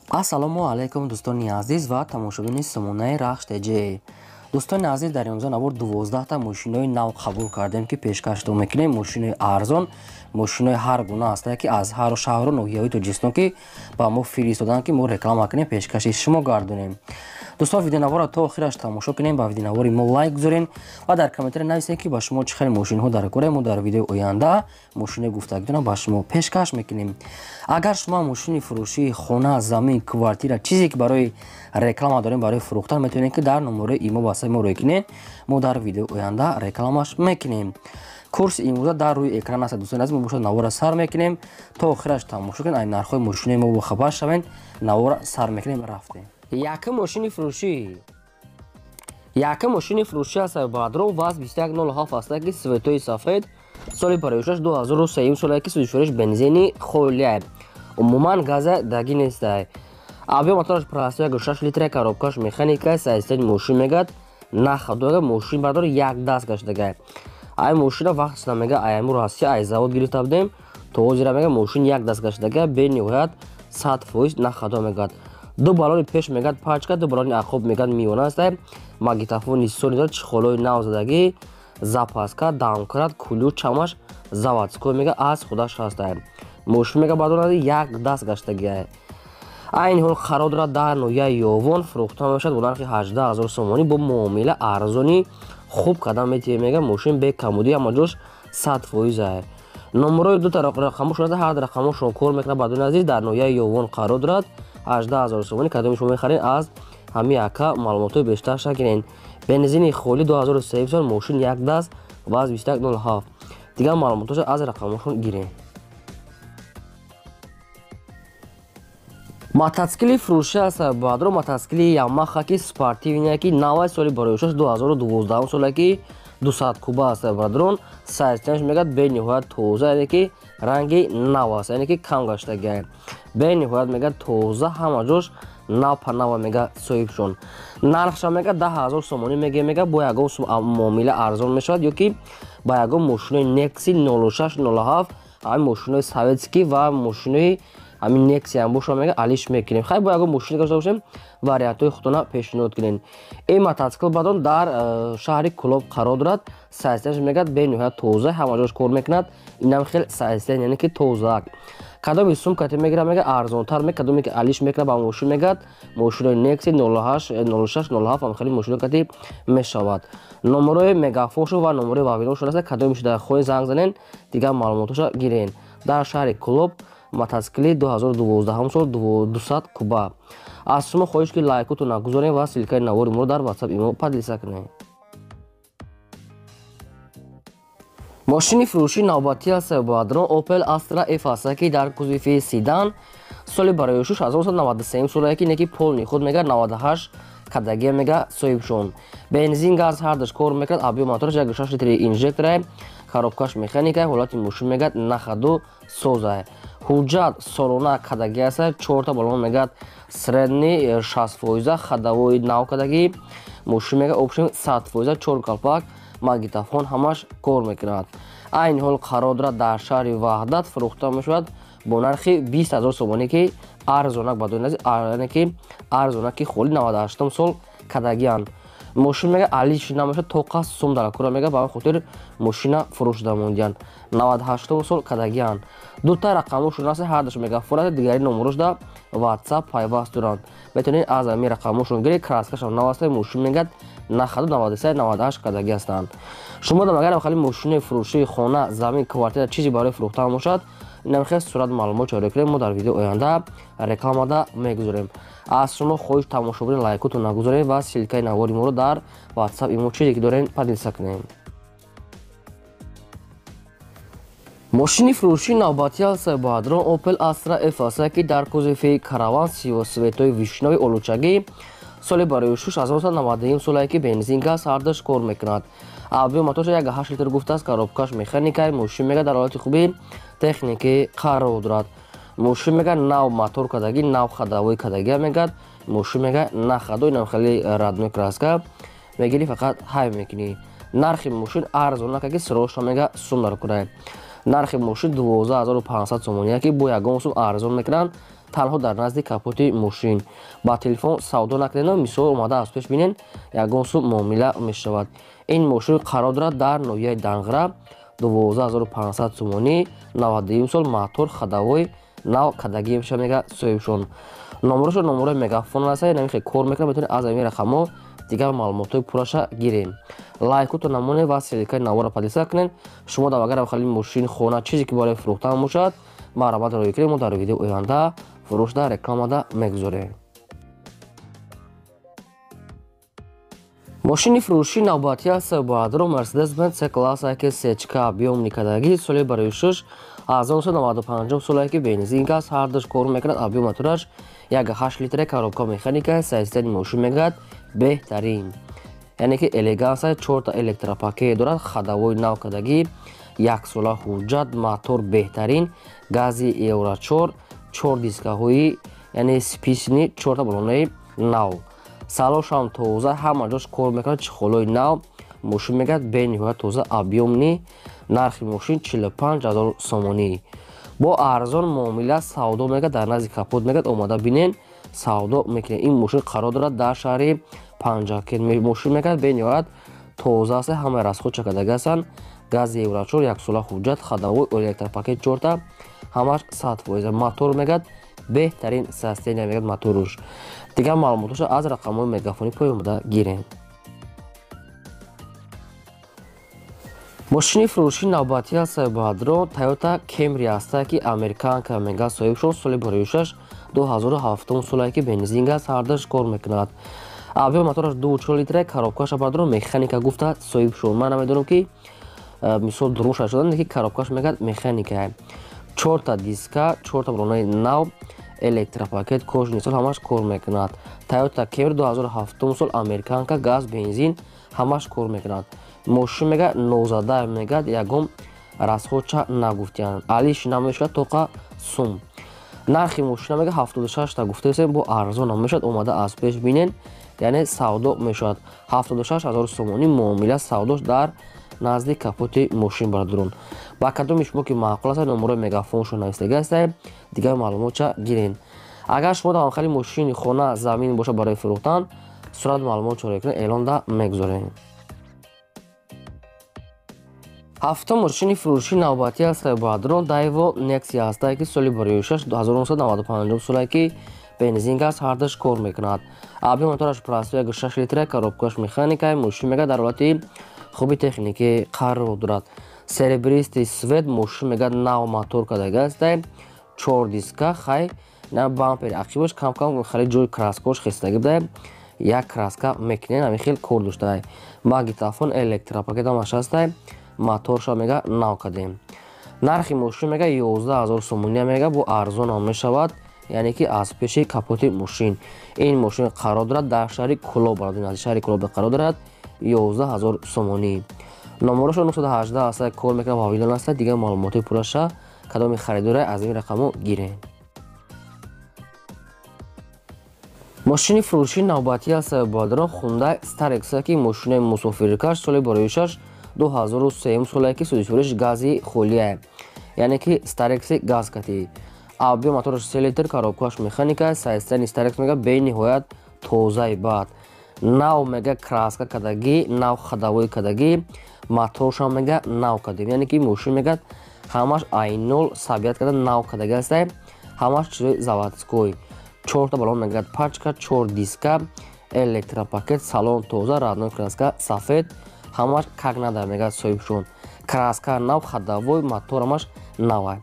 Ассалому алайкум, дӯстони азиз ва тамошобини сомонаи Рахш ТЖ. Дӯстони азиз, дар имрӯза навор 12та мошинои нав қабул кардем, ки пешкаштон мекунем. Мошинои арзон, мошинои ҳар гуна ҳастанд, ки аз ҳар шаҳру ноҳияҳои Тоҷикистон ки ба мо фиристоданд, ки мо реклама кунем, пешкаши шумо гардонем. Дӯстон, видеонаворро то охираш тамошо кунем, ба видеонавори мо лайк гузорен ва дар комментария нависед, ки ба шумо чӣ хел мошинҳо дар кора. Мо дар видеои оянда мошинои гуфтагитонро ба шумо пешкаш мекунем. Агар шумо мошини фурӯшии хона, замин, квартира, чизе ки барои реклама дорем, барои фурӯхтан, метавонед, ки дар номерои имо васаи мо рӯй кунед. Мо дар видеои оянда рекламаш мекунем. Курси имрӯза дар рӯи экран аст. Дӯстони азиз, мо бошад навора сар мекунем, то охираш тамошо кунед, ай нархҳои мошинои мо бохабар шавед. Навора сар мекунем, рафтем. Якум мошини фурӯшӣ. Якум мошини фурӯшӣ аст Бадрон ВАЗ 2107 аст, ки светои сафед, соли пароишаш 2003 соле, ки сӯзишвориш бензини холия, умуман газа даги нестай. Объем мотораш простой 6 литра, коробкаш механика, состояние мошин мегад на ходога, мошин бардор як даст гаштага. Ай мошина вақт мега ай Россия ай завод гирифта будем, то ҳозира мега мошин як даст гаштага, бениҳоят 100% на ходо мегад. Ду баллони пеш мегад пачка, ду баллони ақоб мегад миёна аст, магнитофони Сони дорад, чехолои нав задагӣ, запаска, домкрат, ключ ҳамаш заводской мега аз худаш ҳаст. Мошин мега бадонад як даст гаштагиай. Айни ҳол қарор дорад дар ноҳияи Ёвон, фурӯхта мешавад бо нархи 18 000 сомонӣ, бо муомила арзони хуб кардам метиҳем. Мега мошин бекамудӣ, ҳама ҷош 100% ай. Номерои дута рақамошон аст, ҳар рақамошон кор мекунад. Бадони азиз, дар ноҳияи Ёвон қарор дорад, 18 000 сомонӣ. Кадоми шумо мехаред, аз ҳамин ака маълумотҳои бештар шакунед. Бензини холӣ, 2003 сол, мошин як даст, ВАЗ 2107. Дигар маълумотҳоша аз рақамошон гирем. Мотоцикли фурӯшӣ аст Бадро, мотоцикли Ямаха, ки спортивный, ки навай, соли бароишаш 2012 соле, ки 200 куба аст. Бадрон, состоянияш мегӯяд бениҳоят тоза, яъне ки ранги нав аст, яъне ки кам гаштагиай. Бениҳоят мегӯяд тоза, ҳама ҷош нав панава мега соҳибшон. Нархша мега 10 000 сомонӣ меге, мега бо ягон муомила арзон мешавад, ё ки ба ягон мошинои Некси 06, 07, ҳамин мошинои советский ва мошинои ҳамин Нексиям боша, мега алиш мекунем. Хай, бо ягон мошина дошта бошем, вариантҳои худтона пешниҳод кунем. Ин мотоцикл бадон дар шаҳри Кулоб қарор дорад. Состоянияш мегӯяд бениҳоят тоза, ҳама ҷош кор мекунад. Инам хел состояние, яъне ки тозаак. Кадоми сум кате мегирад, мега арзонтар, кадоме ки алиш мекунад ба мошин, мегӯяд мошинои Некси 08, 06, 07, ҳам хеле мошино кати мешавад. Номерои мегафоншо ва номерои вавилоншон аст. Кадоми шуда хоҳед, занг занен, дигар маълумотҳоша гирен. Дар шаҳри Кулоб, мотоцикли 2012 сол, 200 куба. Аз шумо хоҳиш, ки лайкотон гузорем ва ссылкаи навори моро дар ватсап имо поделиться кунем. Мошини фурӯшии навбатӣ аст Бадрон Opel Astra F аст, ки дар кузови седан, соли бароишуш 1993 соле, ки неки полный худ мега 98 кадагия мега соҳибшон. Бензин, газ ҳардаш кор мекунад. Объем мотораш 1,6 литри инжектора, коробкаш механика. Ҳолати мошин мегӯяд на ходу соза. Ҳуҷҷат солона кадаги аст, чорта балон мегӯяд средний 60 фоиза, ходовой нав кадагӣ. Мошин мега общем 100 фоиза, чор калпак, магнитофон ҳамаш кор мекунад. Айни ҳол қарор дорад дар шаҳри Ваҳдат, фурӯхта мешавад бо нархи 20 000 сомонӣ, ки арзонак, бадояне ки арзонак, ки холи 98 сол кадагианд. Мошин мега алиш намешавад, тоқа сум дар кура мега, ба хотир мошина фурӯшда мондиянд. 98 сол кадагианд. Дута рақамошон аст, ҳардаш мегафон аст, дигари номерошда ватсап пайваст доранд, метавонед аз ҳамин рақамошон гиред. Краскашам нав аст, мошин мегӯяд на ходу, 93, 98 кадаги ҳастанд. Шумо дам агар хали мошинои фурӯшии хона, замин, квартира, чизе барои фурӯхтан бошад, инам хел сурат маълумот чора кунем, мо дар видео оянда рекламада мегузорем. Аз шумо хоҳиш, тамошобини, лайкотон нагузорем ва ссылкаи навори моро дар ватсап имо чизе ки дорем поделиться кунем. Мошини фурӯшии навбатӣ аст Бадрон Opel Astra F аст, ки дар кузови караван, цветои вишнёвый, олучагӣ, соли бароишуш 1991 соле, ки бензин, газ ҳардаш кор мекунад. Объем моторша 1,8 литр гуфтааст, коробкаш механика. Мошин мега дар ҳолати хуби техникӣ қарор дорад. Мошин мега нав мотор кардагӣ, нав ходовой кардагия мегӯяд. Мошин мега на ходу, инам хеле родной краска, мегирӣ, фақат ҳай мекунӣ. Нархи мошин арзон нака, ки сирошро мега сум дар кунад. Нархи мошин 12 500 сомонӣ, ки бо ягон сум арзон мекунанд. Танҳо дар назди капоти мошин. Ба телефон савдо накунед, мисол омада аз пеш бинен, ягон сум муомила мешавад. Ин мошин қарор дорад дар ноҳияи Данғара, 12500 сомонӣ, 92 сол, мотор ходовой нав кадагӣ меша мега соҳибшон. Номерошо номерои мегафон аст, намихе кор мекунад, метавонед аз ҳамин рақамҳо дигар маълумотҳои пурраша гирем. Лайкото намонед ва ссылкаи навора поделиться кунед. Шумо дар агар хали мошин, хона, чизе ки барои фурӯхтан бошад, марҳамат роҳӣ кунед, мо дар видеои оянда фурӯшда рекламада мегузорем. Мошини фурӯши навбатӣ аст баъдро Mercedes-Benz C-класс ки сечка объёмни кадаги соли барои 6 1995 соле ки бензин газ ҳардуш кор мекунад. Объём мотораш 1.8 литра, коробка механика, состояние мошин мегӯяд беҳтарин. Яъне ки элеганса, 4 электропакет дорад, ходовой нав кадагӣ, як сола ҳуҷҷат, мотор беҳтарин, гази Евро 4, 4 дискаҳои яъне списни, 4 балонаи нав. Салошам тоза, ҳама ҷош кор мекунад, чехолои нав. Мошин мегӯяд бениҳоят тоза, объёмни. Нархи мошин 45000 сомонӣ. Бо арзон муомила савдо мегӯяд, дар назди капот мегӯяд, омада бинен, савдо мекунед. Ин мошин қарор дорад дар шаҳри Панҷакент. Мошин мегӯяд бениҳоят тоза аст, ҳамаи расходча кардагӣ ҳастанд. Гази Евро 4, як сола ҳуҷҷат, ходовой, электропакет 4, ҳамаш 100%. Мотор мегӯяд беҳтарин состояние мегӯяд моторуш. Дигар маълумотҳоша аз рақамҳои мегафонӣ поён омада гирем. Мошини фурӯши навбатӣ аст баъдро Toyota Camry аст ки американка мега соҳибшон соли барои 6 2007 соле ки бензин газ ҳардуш кор мекунад. Объём мотораш 2.4 литра, коробкаша баъдро механика гуфта соҳибшон. Ман намедонам ки мисол дуруст шуда, ки коробкаш мегӯяд механика. 4 диска, 4 балонаи нав, электропакет, кожаный сол ҳамаш кор мекунад. Toyota Camry 2007 сол, американка, газ, бензин ҳамаш кор мекунад. Мошин мегӯяд нозада мегӯяд, ягон расходча нагуфтиянд. Алиш намешавад тоқа сум. Нархи мошина мегӯяд 76 та гуфтаесем, бо арзон намешавад, омада аз пеш бинен, яъне савдо мешавад. 76000 сомонӣ муомила савдош дар назди капоти мошин бардорон. Ба кадоми шумо ки маъқул аст, номерои мегафоншо навистагӣ ҳастед, дигар маълумотча гирен. Агар шумо дар хали мошини, хона, замин бошад барои фурӯхтан, сурат маълумот чора кунед, эълонда мегузорем. Ҳафтум мошини фурӯши навбатӣ аст баъдро Daewoo Nexia аст ки соли барои 6 1995 соле ки бензин газ ҳардуш кор мекунад. Объём мотораш простой 1.6 литра, коробкаш механика, мошин мегӯяд дар ҳолати хуби техникӣ қарор дорад. Серебристый свет, мошин мегӯяд нав мотор кардагӣ аст, 4 диска, хай на бампери ақибаш кам-кам хеле ҷои краскош хестагӣ буда, як краска мекунед, ҳамин хел кор доштаа. Магнитофон, электропакет ҳамаш аст, моторша мега нав кардем. Нархи мошин мега 11000 сомонӣ мега, бо арзон ҳам мешавад, яъне ки аз пеши капоти мошин. Ин мошин қарор дорад дар шаҳри Кӯлоб, аз шаҳри Кӯлоб қарор дорад, 11000 сомонӣ. Номерошо 918 аст, кор мекунад, вавилон аст. Дигар маълумотҳои пурраша кадоми харидора аз ин рақамҳо гирем. Мошини фурӯши навбатӣ аст баъдро Hyundai Starex ки мошинаи мусофиркаш соли барои 6 2003 соле ки сӯзишвориш гази холия, яъне ки Starex газ катӣ. Объём мотораш 3 литр, коробкаш механика, состояние Starex мега бениҳоят тозаи бад. Нав мега краска кардагӣ, нав ходовой кардагӣ, моторшам мега нав кардем. Яъне ки мошин мегӯяд ҳамаш айнол сабият карда нав кардагӣ аст, ҳамаш чизои заводской. 4 балон мегӯяд пачка, 4 диска, электропакет, салон тоза, родной краска сафед, ҳамаш как надо мегӯяд соҳибшон. Краска нав, ходовой, мотор ҳамаш нав.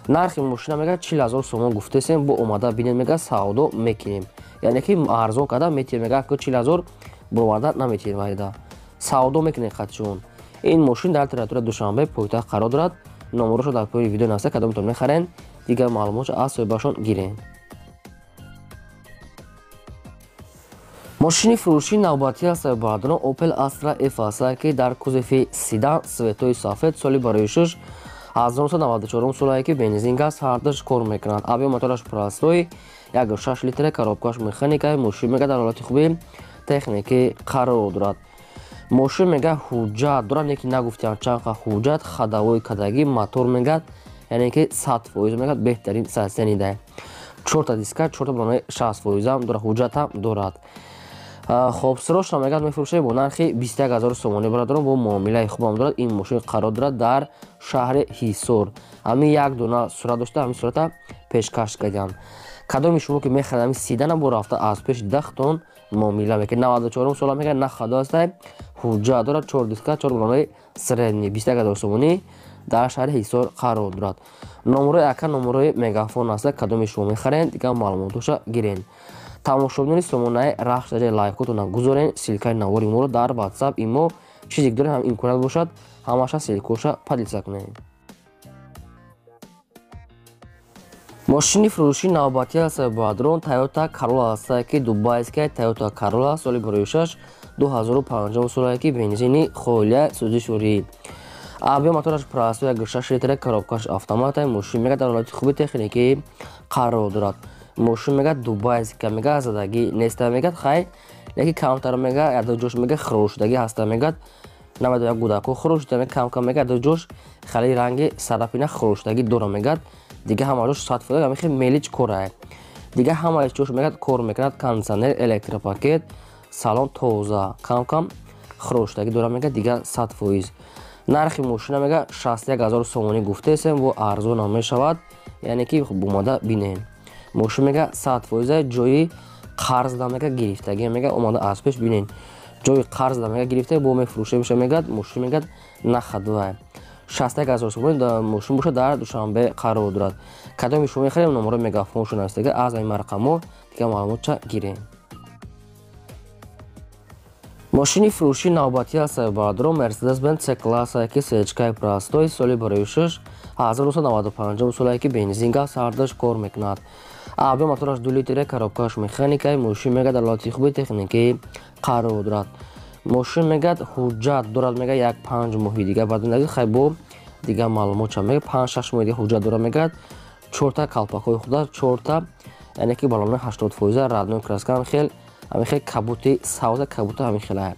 Нархи мошина мегӯяд 40000 сомон гуфтесем, бо омада бинед мегӯяд савдо мекунем. Яъне ки арзон карда метиҳем, мегӯяд ки 40000 бироварда наметиҳем, вайда савдо мекунем қатчон. Ин мошин дар территорияи Душанбе пойтахт қарор дорад. Номерошо дар поёни видео нависта, кадомтон мехарен, дигар маълумотшо аз соҳибашон гирен. Мошини фурӯши навбатӣ аст баъдро Opel Astra F аст ки дар кузови седан светои сафед соли барои 6 1994 соле ки бензин газ ҳардуш кор мекунад. Объём мотораш простой 1.6 литра, коробкаш механика, мошин мега дар ҳолати хуби техникӣ қарор дорад. Мошин мега ҳуҷҷат дорад, не ки нагуфтиям чанд қа ҳуҷҷат, ходовой кардагӣ, мотор мегӯяд, яъне ки 100% мегӯяд беҳтарин состояние. 4та диска, 4та балони 60% ҳам дорад, ҳуҷҷат ҳам дорад. Хоб, срочно мегӯяд мефурӯшем бо нархи 21 000 сомонӣ, бародарон, бо муомилаи хубам дорад. Ин мошин қарор дорад дар шаҳри Ҳисор. Ҳамин як дона сурат дошта, ҳамин сурата пешкаш кардиам. Кадоми шумо ки мехаред, ҳамин седана бо рафта аз пеши дахтон муомила мекунед. 94 сола мегӯяд, на хадо ҳастай, ҳуҷҷат дорад, 4 диска, 4 балони средний, 21 000 сомонӣ, дар шаҳри Ҳисор қарор дорад. Номерои ака номерои мегафон аста, кадоми шумо мехаред, дигар маълумотоша гирен. Тамошобинони сомонаи Рахш даҷаи лайкотона гузорен, ссылкаи навори моро дар WhatsApp, имо, чизе ки дорем, ҳам имконият бошад, ҳамаша ссылкоша поделиться кунем. Мошини фурӯши навбатӣ аст, бародарон, Toyota Corolla аст, ки дубайская Toyota Corolla, соли 2006, 2005 солае, ки бензини холия, сӯзишворӣ. Объём мотораш простой, 1,6 литра, коробкаш автомата. Мошин мега дар ҳолати хуби техникӣ қарор дорад. Мошин мега дубайска, мега задагӣ неста, мегад, хай, яки камтар мега ядо ҷош мега хирошудагӣ ҳаста, мегад, намедонам, як гудако хирошуда, мега, кам-кам мега ядо ҷош хали ранги сарафина хирошудагӣ дора, мегад, дига ҳама ҷош 100%, ҳамин хел мелич корае. Дига ҳама ҷош мегад кор мекунад, кондиционер, электропакет, салон тоза, кам-кам хирошудагӣ дора, мега, дига 100%. Нархи мошина мега 61 000 сомонӣ гуфтаесем, бо арзонам мешавад, яъне ки омада бинем. Мошин мега 100%, ҷои қарз да мега гирифтагӣ, мега, омада аз пеш бинен. Ҷои қарз да мега гирифта, бо мефурӯша меша, мегад, мошин мегад нахадвай. 61 000 сомонӣ мошин бошад, дар Душанбе қарор дорад. Кадоми шумо мехарем, номерои мегафоншо навистага, аз ҳамин рақамҳо дигар маълумотча гирем. Мошини фурӯши навбатӣ аст, бародарон, Mercedes-Benz C-класса, ки сечкаи простой, соли 2006, 1995 солае, ки бензин, газ ҳардаш кор мекунад. Объём мотораш 2 литра, коробкаш механикаи. Мошин мега дар ҳолати хуби техникӣ қарор дорад. Мошин мегад ҳуҷҷат дорад, мега як 5 моҳи дига, баъд хай бо дигар маълумот ча, мега 5-6 моҳи дига ҳуҷҷат дорад, мегад, чорта калпакҳои худа, чорта, яъне ки балони 80%, родной краска, хел ҳамин хел кабути савза, кабута ҳамин хелая.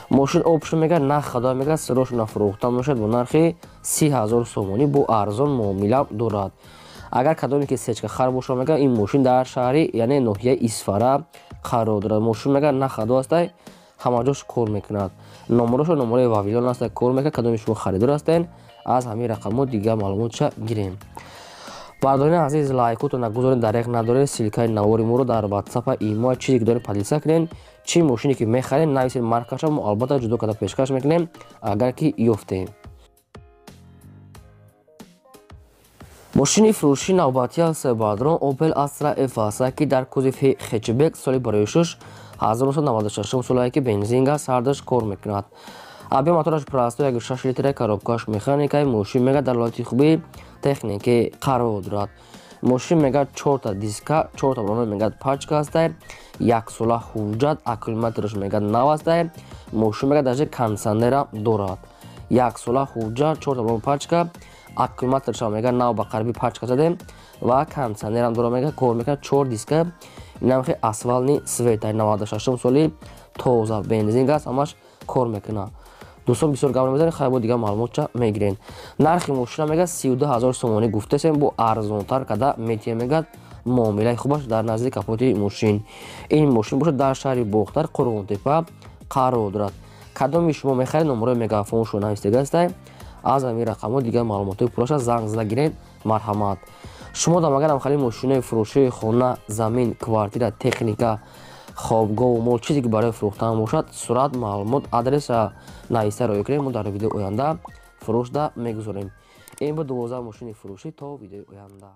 Мошин обшо мега на хадо, мега сирошона фурӯхта мешавад бо нархи 30 000 сомонӣ, бо арзон муомила дорад. Агар кадоме ки сечка хар боша, мега ин мошин дар шаҳри, яъне ноҳияи Исфара қарор дорад. Мошин мега на хадо ҳастай, ҳама ҷош кор мекунад. Номерошо номерои Вавилон ҳаста, кор мекунад. Кадоме шумо харидор ҳастен, аз ҳамин рақамҳо дигар маълумотша гирем. Бардорини азиз, лайкотона гузорен, дареғ надоред, ссылкаи навори моро дар WhatsApp, имо, чизе ки доред, поделиться кунед. Чӣ мошине ки мехаред, нависед маркаша, мо албатта ҷудо карда пешкаш мекунем, агар ки ёфтем. Мошини фурӯши навбатӣ аст, бародарон, Opel Astra F аст, ки дар кузови хэтчбек, соли 2006, 1996 солае, ки бензин, газ ҳардаш кор мекунад. Объём мотораш простой, 1,6 литра, коробкаш механикаи. Мошин мега дар ҳолати хуби техникӣ қарор дорад. Мошин мега чорта диска, чорта балони мега пачка ҳастай, яксола ҳуҷҷат, аккумулятораш мега нав ҳастай. Мошин мега даже кондиционерам дорад. Яксола ҳуҷҷат, чорта балон пачка, аккумуляторша мега нав ба қариби пачка задем ва кондиционерам дорад, мега кор мекунад, чор диска, инам хел асфалтный свет, 96 соли, тоза, бензин, газ ҳамаш кор мекунад. Дӯстон, бисёр гап намезанем, хай бо дигар маълумотча мегирем. Нархи мошина мега 32 000 сомонӣ гуфтасем, бо арзонтар када метиҳем, мегад, муомилаи хубаш дар назди капоти мошин. Ин мошин бошад, дар шаҳри Бохтар, Қурғонтепа қарор дорад. Кадоми шумо мехаред, номерои мегафоншо навистага ҳастай, аз ҳамин рақамҳо дигар маълумотҳои пурраша занг зада гиред, марҳамат. Шумо дам агарам хали мошинои фурӯшии хона, замин, квартира, техника, хобгоҳу мол, чизе ки барои фурӯхтан бошад, сурат, маълумот, адреса нависта роя кунед, мо дар видеои оянда фурӯшда мегузорем. Ин буд 12 мошини фурӯшӣ. То видеои оянда.